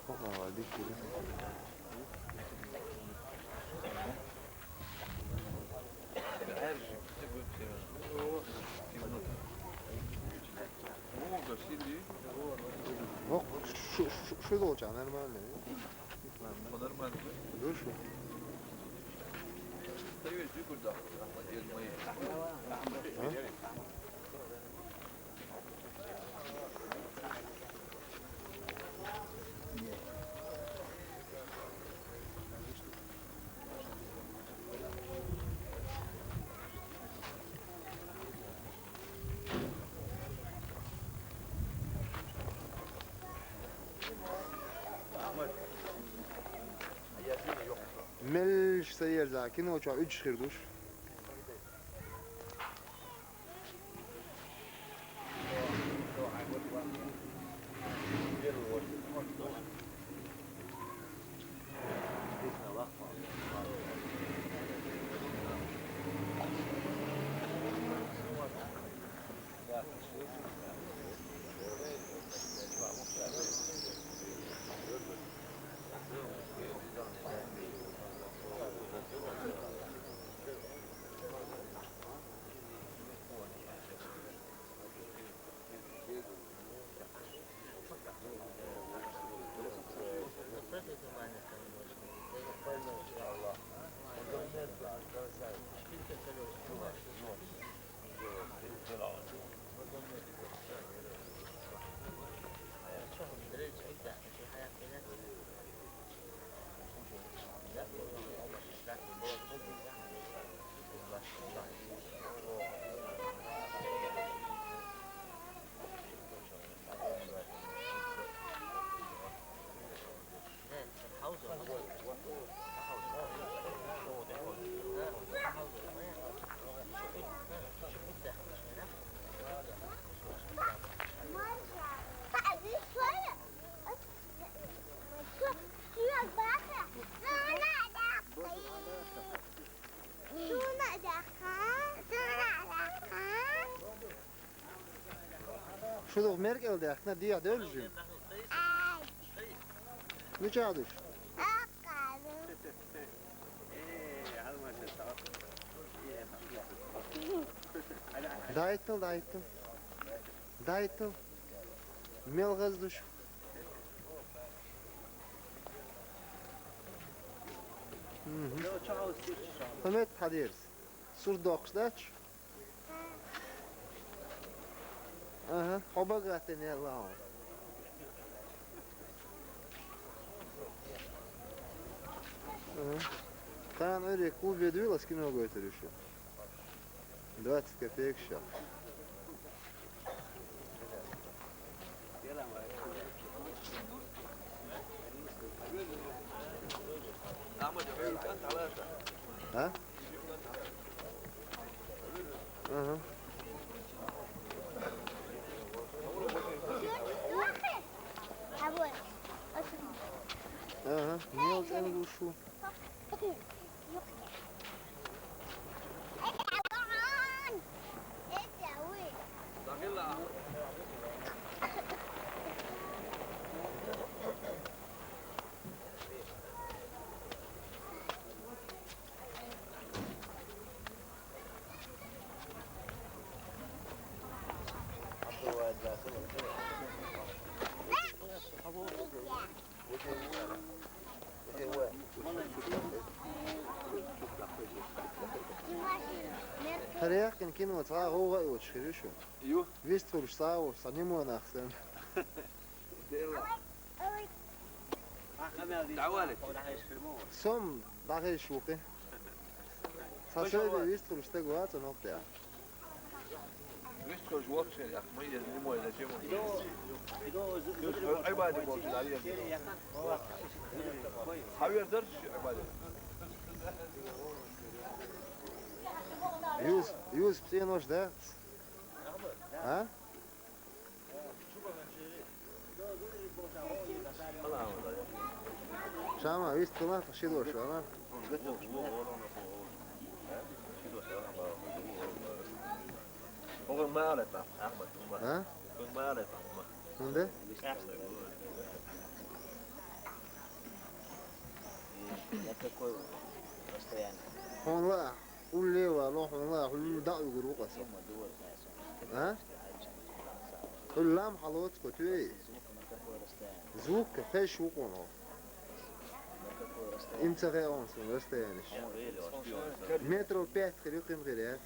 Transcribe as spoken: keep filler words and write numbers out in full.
Ага, дикий. Вок, шу, шу, шу долча, нормально. По нормально. Душу. Стоишь, дикурда. А? Мел ша ерза, кино чу уьдуш хир душ. Шу дукха меркӀал даьккхина, дехьа девлла жин. Мича душ? Дайтал, дайтал. Дайтал. Мел гӀаз душ. Мгм. Хьамед хьадерс. Сур доккхуш дац? Ага, хьо бага гӀаттина яла хьо. Ага. Кхана Ӏуьйре клубе дуьйла, ас кино гойтур ю шу. Двадцать копеек ша. А? Ага. Ага, мел цӀена гуш ву. ХӀара яьккхина кино цхьа а гӀовгӀа а йоцуш хир ю шу. Ю? Вистхуьлуш цхьа а волуш, цхьа нимо нах санна. Дела. ДӀавале. Сом дӀахезаш ву кхин. Цхьа сайби вистхуьлуш стаг вац-кх нокъ тӀехь. Вистхуьлуш воккхачерах ма еза, нимо еза, чемо. Иза хьо Ӏибаде болчу дӀаеза. Хьан вер дара шу Ӏибаде? Юс-, Юсуп цӀенош дац? А? Шама, вист хилла, ши дош вара. ХӀун ма аллара, Ахмат, хӀун ма. А? ХӀун ма аллара, Ахмат. ХӀунда? Ахмат. На какое расстояние? Хьуна лаахь, улле вало, хьуна лаахь, улле дӀа а угур ву-кх аса. А? Уллам хьалоцу-кх, туьй? Звук хезаш ву-кх хьуна. Им ца хаьа хьуна суна расстоянеш. Метров пять хир ю, кхин хир яц.